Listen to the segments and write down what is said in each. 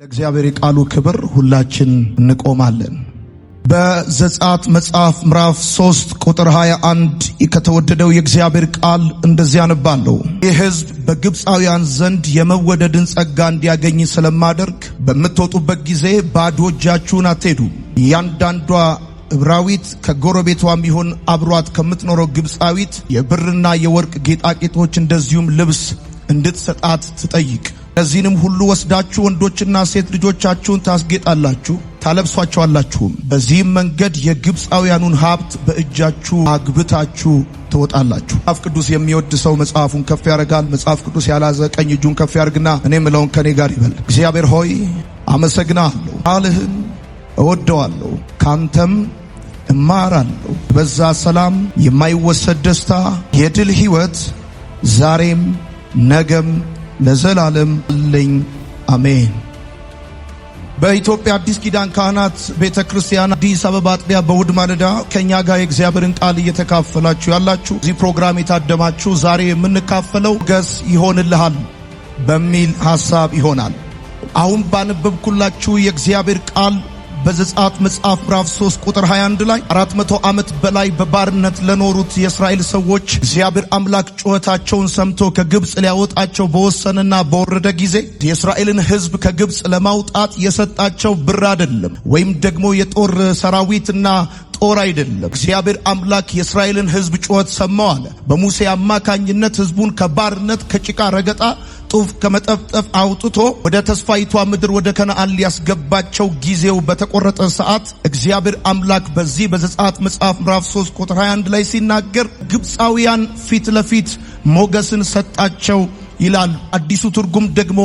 ለእግዚአብሔር የቃሉ ክብር ሁላችን እንቆማለን። በዘጸአት መጽሐፍ ምዕራፍ 3 ቁጥር 21 ከተወደደው የእግዚአብሔር ቃል እንደዚህ አነባለሁ። ይህ ሕዝብ በግብፃውያን ዘንድ የመወደድን ጸጋ እንዲያገኝ ስለማደርግ በምትወጡበት ጊዜ ባዶ እጃችሁን አትሄዱም። እያንዳንዷ ዕብራዊት ከጎረቤቷም ይሁን አብሯት ከምትኖረው ግብፃዊት የብርና የወርቅ ጌጣጌጦች እንደዚሁም ልብስ እንድትሰጣት ትጠይቅ። እነዚህንም ሁሉ ወስዳችሁ ወንዶችና ሴት ልጆቻችሁን ታስጌጣላችሁ፣ ታለብሷቸዋላችሁም። በዚህም መንገድ የግብፃውያኑን ሀብት በእጃችሁ አግብታችሁ ትወጣላችሁ። መጽሐፍ ቅዱስ የሚወድ ሰው መጽሐፉን ከፍ ያደርጋል። መጽሐፍ ቅዱስ ያላዘ ቀኝ እጁን ከፍ ያደርግና እኔ ምለውን ከኔ ጋር ይበል። እግዚአብሔር ሆይ አመሰግናለሁ፣ ቃልህን እወደዋለሁ፣ ካንተም እማራለሁ። በዛ ሰላም፣ የማይወሰድ ደስታ፣ የድል ህይወት ዛሬም ነገም ለዘላለም አለኝ። አሜን። በኢትዮጵያ አዲስ ኪዳን ካህናት ቤተ ክርስቲያን አዲስ አበባ አጥቢያ በእሁድ ማለዳ ከኛ ጋር የእግዚአብሔርን ቃል እየተካፈላችሁ ያላችሁ፣ እዚህ ፕሮግራም የታደማችሁ፣ ዛሬ የምንካፈለው ሞገስ ይሆንልሃል በሚል ሐሳብ ይሆናል። አሁን ባነበብኩላችሁ የእግዚአብሔር ቃል በዘጸአት መጽሐፍ ምዕራፍ 3 ቁጥር 21 ላይ 400 ዓመት በላይ በባርነት ለኖሩት የእስራኤል ሰዎች እግዚአብሔር አምላክ ጩኸታቸውን ሰምቶ ከግብፅ ሊያወጣቸው በወሰነና በወረደ ጊዜ የእስራኤልን ሕዝብ ከግብፅ ለማውጣት የሰጣቸው ብር አይደለም፣ ወይም ደግሞ የጦር ሰራዊትና ጦር አይደለም። እግዚአብሔር አምላክ የእስራኤልን ሕዝብ ጩኸት ሰማው አለ። በሙሴ አማካኝነት ሕዝቡን ከባርነት፣ ከጭቃ ረገጣ፣ ጡፍ ከመጠፍጠፍ አውጥቶ ወደ ተስፋይቷ ምድር ወደ ከነአን ሊያስገባቸው ጊዜው በተቆረጠ ሰዓት እግዚአብሔር አምላክ በዚህ በዘጸአት መጽሐፍ ምዕራፍ 3 ቁጥር 21 ላይ ሲናገር ግብፃውያን ፊት ለፊት ሞገስን ሰጣቸው ይላል። አዲሱ ትርጉም ደግሞ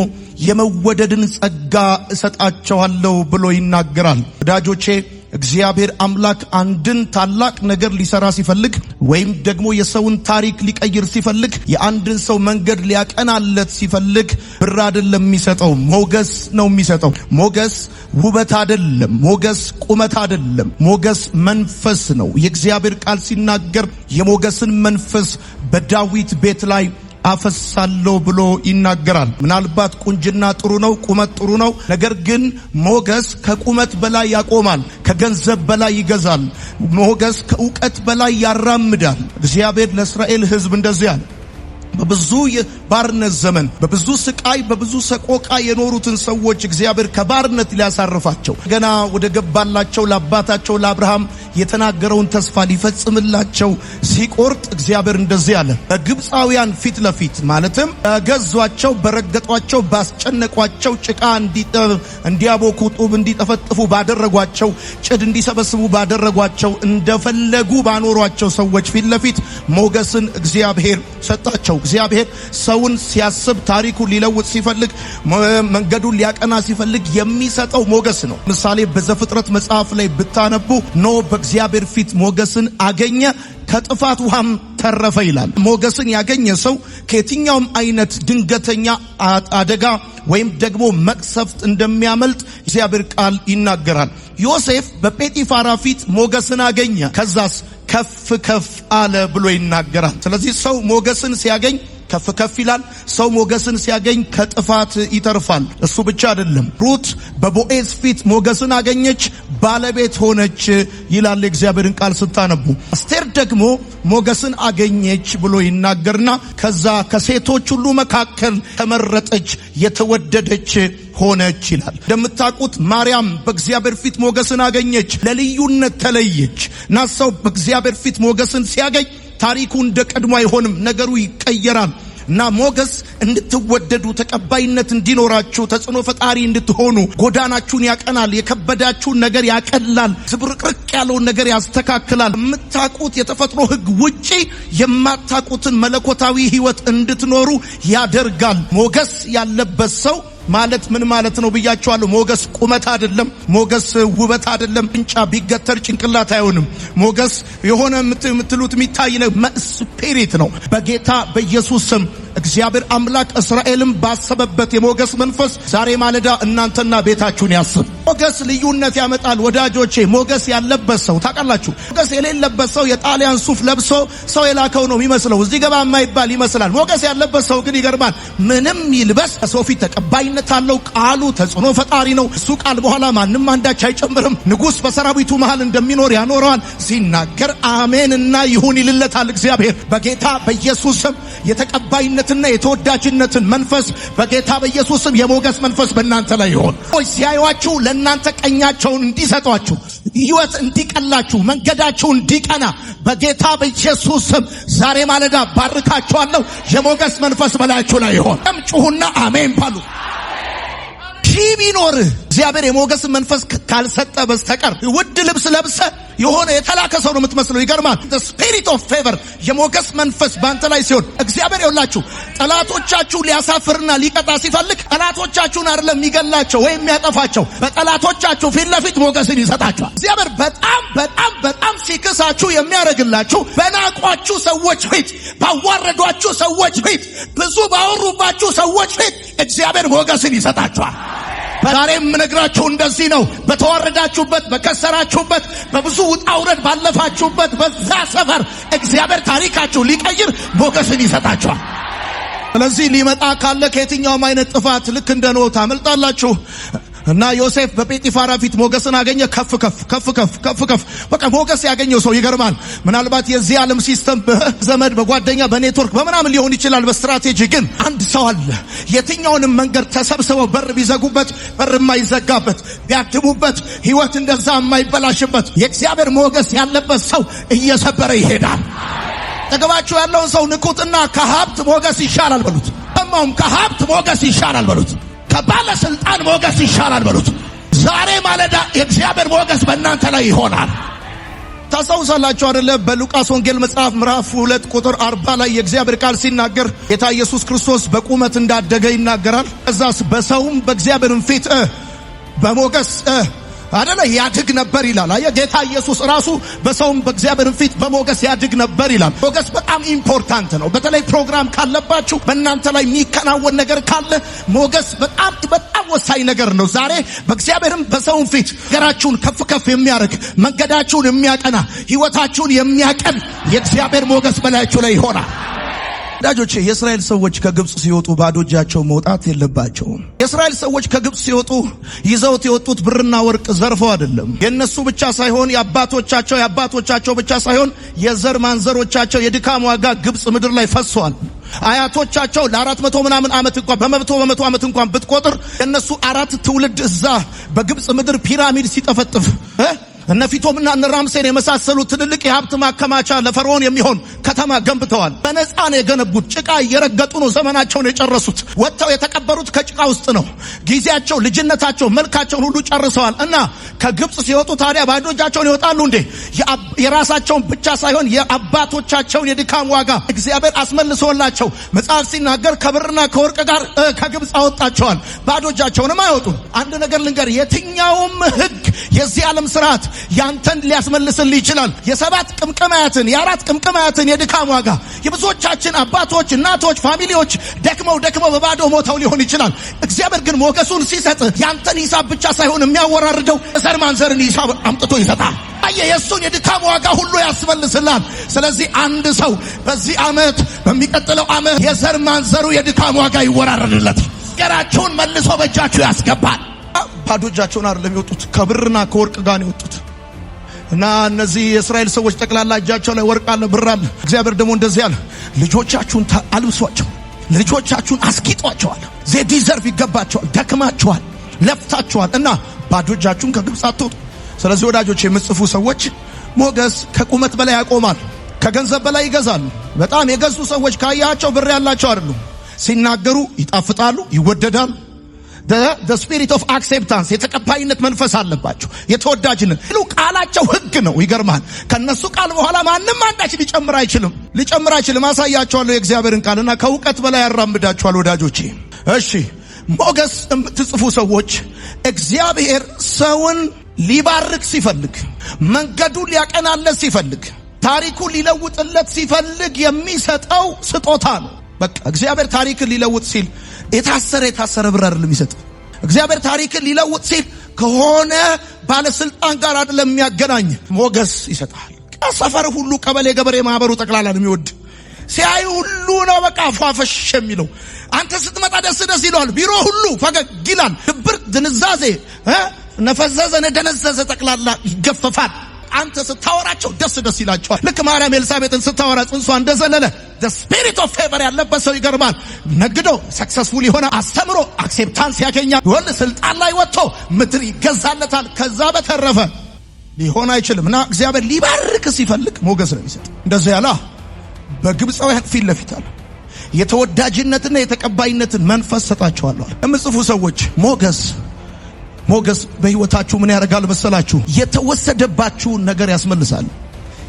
የመወደድን ጸጋ እሰጣቸዋለሁ ብሎ ይናገራል። ወዳጆቼ፣ እግዚአብሔር አምላክ አንድን ታላቅ ነገር ሊሰራ ሲፈልግ ወይም ደግሞ የሰውን ታሪክ ሊቀይር ሲፈልግ፣ የአንድን ሰው መንገድ ሊያቀናለት ሲፈልግ ብር አይደለም የሚሰጠው፣ ሞገስ ነው የሚሰጠው። ሞገስ ውበት አይደለም፣ ሞገስ ቁመት አይደለም፣ ሞገስ መንፈስ ነው። የእግዚአብሔር ቃል ሲናገር የሞገስን መንፈስ በዳዊት ቤት ላይ አፈሳለሁ ብሎ ይናገራል። ምናልባት ቁንጅና ጥሩ ነው፣ ቁመት ጥሩ ነው። ነገር ግን ሞገስ ከቁመት በላይ ያቆማል፣ ከገንዘብ በላይ ይገዛል። ሞገስ ከእውቀት በላይ ያራምዳል። እግዚአብሔር ለእስራኤል ሕዝብ እንደዚህ አለ። በብዙ የባርነት ዘመን፣ በብዙ ስቃይ፣ በብዙ ሰቆቃ የኖሩትን ሰዎች እግዚአብሔር ከባርነት ሊያሳርፋቸው፣ ገና ወደ ገባላቸው ለአባታቸው ለአብርሃም የተናገረውን ተስፋ ሊፈጽምላቸው ሲቆርጥ እግዚአብሔር እንደዚህ አለ። በግብፃውያን ፊት ለፊት፣ ማለትም በገዟቸው፣ በረገጧቸው፣ ባስጨነቋቸው፣ ጭቃ እንዲያቦኩ፣ ጡብ እንዲጠፈጥፉ ባደረጓቸው፣ ጭድ እንዲሰበስቡ ባደረጓቸው፣ እንደፈለጉ ባኖሯቸው ሰዎች ፊት ለፊት ሞገስን እግዚአብሔር ሰጣቸው። እግዚአብሔር ሰውን ሲያስብ፣ ታሪኩን ሊለውጥ ሲፈልግ፣ መንገዱን ሊያቀና ሲፈልግ የሚሰጠው ሞገስ ነው። ምሳሌ በዘፍጥረት መጽሐፍ ላይ ብታነቡ ኖህ በእግዚአብሔር ፊት ሞገስን አገኘ፣ ከጥፋት ውሃም ተረፈ ይላል። ሞገስን ያገኘ ሰው ከየትኛውም አይነት ድንገተኛ አደጋ ወይም ደግሞ መቅሰፍት እንደሚያመልጥ እግዚአብሔር ቃል ይናገራል። ዮሴፍ በጴጢፋራ ፊት ሞገስን አገኘ፣ ከዛስ ከፍ ከፍ አለ ብሎ ይናገራል። ስለዚህ ሰው ሞገስን ሲያገኝ ከፍ ከፍ ይላል። ሰው ሞገስን ሲያገኝ ከጥፋት ይተርፋል። እሱ ብቻ አይደለም። ሩት በቦኤዝ ፊት ሞገስን አገኘች፣ ባለቤት ሆነች ይላል የእግዚአብሔርን ቃል ስታነቡ። አስቴር ደግሞ ሞገስን አገኘች ብሎ ይናገርና ከዛ ከሴቶች ሁሉ መካከል ተመረጠች፣ የተወደደች ሆነች ይላል። እንደምታውቁት ማርያም በእግዚአብሔር ፊት ሞገስን አገኘች፣ ለልዩነት ተለየች እና ሰው በእግዚአብሔር ፊት ሞገስን ሲያገኝ ታሪኩ እንደ ቀድሞ አይሆንም፣ ነገሩ ይቀየራል። እና ሞገስ እንድትወደዱ፣ ተቀባይነት እንዲኖራችሁ፣ ተጽዕኖ ፈጣሪ እንድትሆኑ ጎዳናችሁን ያቀናል፣ የከበዳችሁን ነገር ያቀላል፣ ዝብርቅርቅ ያለውን ነገር ያስተካክላል። የምታውቁት የተፈጥሮ ሕግ ውጪ የማታውቁትን መለኮታዊ ሕይወት እንድትኖሩ ያደርጋል። ሞገስ ያለበት ሰው ማለት ምን ማለት ነው ብያቸዋለሁ። ሞገስ ቁመት አይደለም። ሞገስ ውበት አይደለም። አፍንጫ ቢገተር ጭንቅላት አይሆንም። ሞገስ የሆነ የምትሉት የሚታይ spirit ነው። በጌታ በኢየሱስ ስም እግዚአብሔር አምላክ እስራኤልን ባሰበበት የሞገስ መንፈስ ዛሬ ማለዳ እናንተና ቤታችሁን ያስብ። ሞገስ ልዩነት ያመጣል ወዳጆቼ። ሞገስ ያለበት ሰው ታውቃላችሁ፣ ሞገስ የሌለበት ሰው የጣሊያን ሱፍ ለብሶ ሰው የላከው ነው የሚመስለው፣ እዚህ ገባ የማይባል ይመስላል። ሞገስ ያለበት ሰው ግን ይገርማል፣ ምንም ይልበስ ሰው ፊት ተቀባይነት አለው። ቃሉ ተጽዕኖ ፈጣሪ ነው። እሱ ቃል በኋላ ማንም አንዳች አይጨምርም። ንጉሥ በሰራዊቱ መሃል እንደሚኖር ያኖረዋል። ሲናገር አሜንና ይሁን ይልለታል እግዚአብሔር። በጌታ በኢየሱስ ስም የተቀባይነትና የተወዳጅነትን መንፈስ፣ በጌታ በኢየሱስ ስም የሞገስ መንፈስ በእናንተ ላይ ይሆን። ሲያዩአችሁ ለእናንተ ቀኛቸውን እንዲሰጧችሁ፣ ሕይወት እንዲቀላችሁ፣ መንገዳችሁ እንዲቀና በጌታ በኢየሱስ ስም ዛሬ ማለዳ ባርካችኋለሁ። የሞገስ መንፈስ በላያችሁ ላይ ይሆን። ጩሁና አሜን በሉ። ሺህ ቢኖርህ እግዚአብሔር የሞገስ መንፈስ ካልሰጠ በስተቀር ውድ ልብስ ለብሰህ የሆነ የተላከ ሰው ነው የምትመስለው። ይገርማል። Spirit of favor፣ የሞገስ መንፈስ በአንተ ላይ ሲሆን እግዚአብሔር ይውላችሁ ጠላቶቻችሁ ሊያሳፍርና ሊቀጣ ሲፈልግ ጠላቶቻችሁን አይደለም የሚገላቸው ወይም የሚያጠፋቸው፣ በጠላቶቻችሁ ፊት ለፊት ሞገስን ይሰጣችኋል። እግዚአብሔር በጣም በጣም በጣም ሲክሳችሁ የሚያደርግላችሁ በናቋችሁ ሰዎች ፊት፣ ባዋረዷችሁ ሰዎች ፊት፣ ብዙ ባወሩባችሁ ሰዎች ፊት እግዚአብሔር ሞገስን ይሰጣችኋል። ዛሬ የምነግራችሁ እንደዚህ ነው። በተዋረዳችሁበት፣ በከሰራችሁበት፣ በብዙ ውጣ ውረድ ባለፋችሁበት በዛ ሰፈር እግዚአብሔር ታሪካችሁ ሊቀይር ሞገስን ይሰጣችኋል። ስለዚህ ሊመጣ ካለ ከየትኛውም አይነት ጥፋት ልክ እንደ ኖህ ታመልጣላችሁ። እና ዮሴፍ በጴጢፋራ ፊት ሞገስን አገኘ። ከፍ ከፍ ከፍ ከፍ ከፍ ከፍ፣ በቃ ሞገስ ያገኘው ሰው ይገርማል። ምናልባት የዚህ ዓለም system በዘመድ፣ በጓደኛ፣ በኔትወርክ፣ በምናምን ሊሆን ይችላል፣ በስትራቴጂ። ግን አንድ ሰው አለ። የትኛውንም መንገድ ተሰብስበው በር ቢዘጉበት በር የማይዘጋበት፣ ቢያድቡበት ህይወት እንደዛ የማይበላሽበት የእግዚአብሔር ሞገስ ያለበት ሰው እየሰበረ ይሄዳል። አጠገባችሁ ያለውን ሰው ንኩትና ከሀብት ሞገስ ይሻላል በሉት። ሰማውም ከሀብት ሞገስ ይሻላል በሉት። ከባለስልጣን ሞገስ ይሻላል በሉት። ዛሬ ማለዳ የእግዚአብሔር ሞገስ በእናንተ ላይ ይሆናል። ታስታውሳላችሁ አይደለ? በሉቃስ ወንጌል መጽሐፍ ምዕራፍ 2 ቁጥር 40 ላይ የእግዚአብሔር ቃል ሲናገር ጌታ ኢየሱስ ክርስቶስ በቁመት እንዳደገ ይናገራል። ከዛስ በሰውም በእግዚአብሔርም ፊት በሞገስ አደለ ያድግ ነበር ይላል። አየ ጌታ ኢየሱስ ራሱ በሰውም በእግዚአብሔርም ፊት በሞገስ ያድግ ነበር ይላል። ሞገስ በጣም important ነው። በተለይ ፕሮግራም ካለባችሁ፣ በእናንተ ላይ የሚከናወን ነገር ካለ ሞገስ በጣም በጣም ወሳኝ ነገር ነው። ዛሬ በእግዚአብሔርም በሰውም ፊት ነገራችሁን ከፍ ከፍ የሚያደርግ፣ መንገዳችሁን የሚያቀና፣ ህይወታችሁን የሚያቀን የእግዚአብሔር ሞገስ በላያችሁ ላይ ይሆናል። ወዳጆቼ፣ የእስራኤል ሰዎች ከግብፅ ሲወጡ ባዶ እጃቸው መውጣት የለባቸውም። የእስራኤል ሰዎች ከግብፅ ሲወጡ ይዘውት የወጡት ብርና ወርቅ ዘርፈው አይደለም። የእነሱ ብቻ ሳይሆን የአባቶቻቸው የአባቶቻቸው ብቻ ሳይሆን የዘር ማንዘሮቻቸው የድካም ዋጋ ግብፅ ምድር ላይ ፈሷል። አያቶቻቸው ለ400 ምናምን ዓመት እንኳን በመቶ ዓመት እንኳን ብትቆጥር የእነሱ አራት ትውልድ እዛ በግብፅ ምድር ፒራሚድ ሲጠፈጥፍ፣ እነ ፊቶምና እነ ራምሴን የመሳሰሉ ትልልቅ የሀብት ማከማቻ ለፈርዖን የሚሆን ከተማ ገንብተዋል። በነፃ ነው የገነቡት። ጭቃ እየረገጡ ነው ዘመናቸውን የጨረሱት። ወጥተው የተቀበሩት ከጭቃ ውስጥ ነው። ጊዜያቸው፣ ልጅነታቸው፣ መልካቸውን ሁሉ ጨርሰዋል። እና ከግብፅ ሲወጡ ታዲያ ባዶ እጃቸውን ይወጣሉ እንዴ? የራሳቸውን ብቻ ሳይሆን የአባቶቻቸውን የድካም ዋጋ እግዚአብሔር አስመልሶላቸው መጽሐፍ ሲናገር ከብርና ከወርቅ ጋር ከግብፅ አወጣቸዋል። ባዶ እጃቸውንም አይወጡም። አንድ ነገር ልንገር፣ የትኛውም ህግ፣ የዚህ ዓለም ስርዓት ያንተን ሊያስመልስልህ ይችላል። የሰባት ቅምቅማያትን፣ የአራት ቅምቅማያትን የድካም ዋጋ የብዙዎቻችን አባቶች፣ እናቶች፣ family ዎች ደክመው ደክመው በባዶ ሞተው ሊሆን ይችላል። እግዚአብሔር ግን ሞገሱን ሲሰጥ ያንተን ሂሳብ ብቻ ሳይሆን የሚያወራርደው ዘር ማንዘርን ሂሳብ አምጥቶ ይሰጣል። አየ የእሱን የድካም ዋጋ ሁሉ ያስመልስላል። ስለዚህ አንድ ሰው በዚህ ዓመት፣ በሚቀጥለው ዓመት የዘር ማንዘሩ የድካም ዋጋ ይወራረድለት፣ ገራቸውን መልሶ በእጃችሁ ያስገባል። ባዶ እጃቸውን አይደለም የወጡት፣ ከብርና ከወርቅ ጋር ነው የወጡት። እና እነዚህ የእስራኤል ሰዎች ጠቅላላ እጃቸው ላይ ወርቅ አለ፣ ብር አለ። እግዚአብሔር ደግሞ እንደዚህ አለ፣ ልጆቻችሁን አልብሷቸው፣ ልጆቻችሁን አስጊጧቸዋል። They deserve፣ ይገባቸዋል። ደክማችኋል፣ ለፍታችኋል እና ባዶ እጃችሁን ከግብፅ አትወጡ። ስለዚህ ወዳጆች፣ የምትጽፉ ሰዎች፣ ሞገስ ከቁመት በላይ ያቆማል፣ ከገንዘብ በላይ ይገዛል። በጣም የገዙ ሰዎች ካያቸው ብር ያላቸው አይደሉም። ሲናገሩ ይጣፍጣሉ፣ ይወደዳሉ። Spirit of acceptance፣ የተቀባይነት መንፈስ አለባቸው። የተወዳጅነት ቃላቸው ህግ ነው። ይገርማል። ከነሱ ቃል በኋላ ማንም አንዳች ሊጨምር አይችልም፣ ሊጨምር አይችልም። አሳያቸዋለሁ የእግዚአብሔርን ቃልና ከእውቀት በላይ ያራምዳቸዋል ወዳጆቼ። እሺ፣ ሞገስ የምትጽፉ ሰዎች፣ እግዚአብሔር ሰውን ሊባርክ ሲፈልግ፣ መንገዱን ሊያቀናለት ሲፈልግ፣ ታሪኩን ሊለውጥለት ሲፈልግ የሚሰጠው ስጦታ ነው። በቃ እግዚአብሔር ታሪክን ሊለውጥ ሲል የታሰረ የታሰረ ብር አይደለም ይሰጥ። እግዚአብሔር ታሪክን ሊለውጥ ሲል ከሆነ ባለስልጣን ጋር አይደለም የሚያገናኝ፣ ሞገስ ይሰጣል። ሰፈር ሁሉ፣ ቀበሌ፣ ገበሬ ማህበሩ ጠቅላላ ነው የሚወድ። ሲያይ ሁሉ ነው በቃ ፏፈሽ የሚለው። አንተ ስትመጣ ደስ ደስ ይለዋል። ቢሮ ሁሉ ፈገግ ይላል። ድብርት፣ ድንዛዜ፣ ነፈዘዘ፣ ነደነዘዘ ጠቅላላ ይገፈፋል። አንተ ስታወራቸው ደስ ደስ ይላቸዋል። ልክ ማርያም ኤልሳቤጥን ስታወራ ጽንሷ እንደዘለለ spirit of favor ያለበት ሰው ይገርማል። ነግዶ successful የሆነ፣ አስተምሮ acceptance ያገኛል። ወል ስልጣን ላይ ወጥቶ ምድር ይገዛለታል። ከዛ በተረፈ ሊሆን አይችልም። እና እግዚአብሔር ሊባርክ ሲፈልግ ሞገስ ነው የሚሰጥ። እንደዚህ ያላ በግብፃውያን ፊት ለፊት አለ የተወዳጅነትና የተቀባይነትን መንፈስ ሰጣቸዋለሁ። የምጽፉ ሰዎች፣ ሞገስ ሞገስ በህይወታችሁ ምን ያደርጋል መሰላችሁ? የተወሰደባችሁን ነገር ያስመልሳል።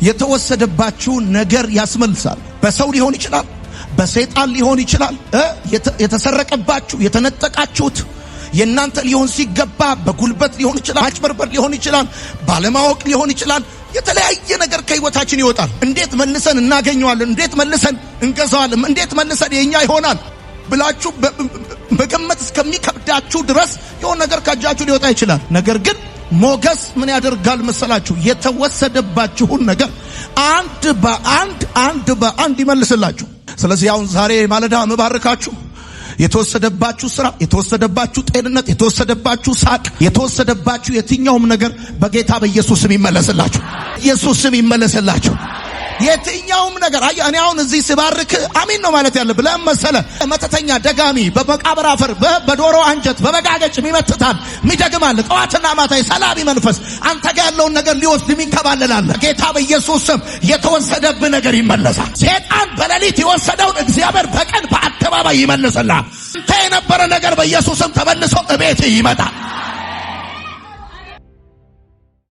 የተወሰደባችሁን ነገር ያስመልሳል። በሰው ሊሆን ይችላል፣ በሰይጣን ሊሆን ይችላል። የተሰረቀባችሁ፣ የተነጠቃችሁት፣ የእናንተ ሊሆን ሲገባ በጉልበት ሊሆን ይችላል፣ ማጭበርበር ሊሆን ይችላል፣ ባለማወቅ ሊሆን ይችላል። የተለያየ ነገር ከህይወታችን ይወጣል። እንዴት መልሰን እናገኘዋለን? እንዴት መልሰን እንገዛዋለን? እንዴት መልሰን የኛ ይሆናል ብላችሁ መገመት እስከሚከብዳችሁ ድረስ የሆነ ነገር ከእጃችሁ ሊወጣ ይችላል። ነገር ግን ሞገስ ምን ያደርጋል መሰላችሁ? የተወሰደባችሁን ነገር አንድ በአንድ፣ አንድ በአንድ ይመልስላችሁ። ስለዚህ አሁን ዛሬ ማለዳ ምባርካችሁ የተወሰደባችሁ ስራ፣ የተወሰደባችሁ ጤንነት፣ የተወሰደባችሁ ሳቅ፣ የተወሰደባችሁ የትኛውም ነገር በጌታ በኢየሱስ ስም ይመለስላችሁ። ኢየሱስ ስም ይመለስላችሁ። የትኛውም ነገር። አየህ፣ እኔ አሁን እዚህ ስባርክ አሚን ነው ማለት ያለብህ። ለምን መሰለህ? መተተኛ ደጋሚ በመቃብር አፈር፣ በዶሮ አንጀት፣ በበጋገጭ የሚመትታል፣ የሚደግማል። ጠዋትና ማታ የሰላቢ መንፈስ አንተ ጋር ያለውን ነገር ሊወስድ የሚንከባለላል። ጌታ በኢየሱስ ስም የተወሰደብህ ነገር ይመለሳል። ሴጣን በሌሊት የወሰደውን እግዚአብሔር በቀን በአደባባይ ይመልስልሃል። አንተ የነበረ ነገር በኢየሱስ ስም ተመልሶ እቤት ይመጣል።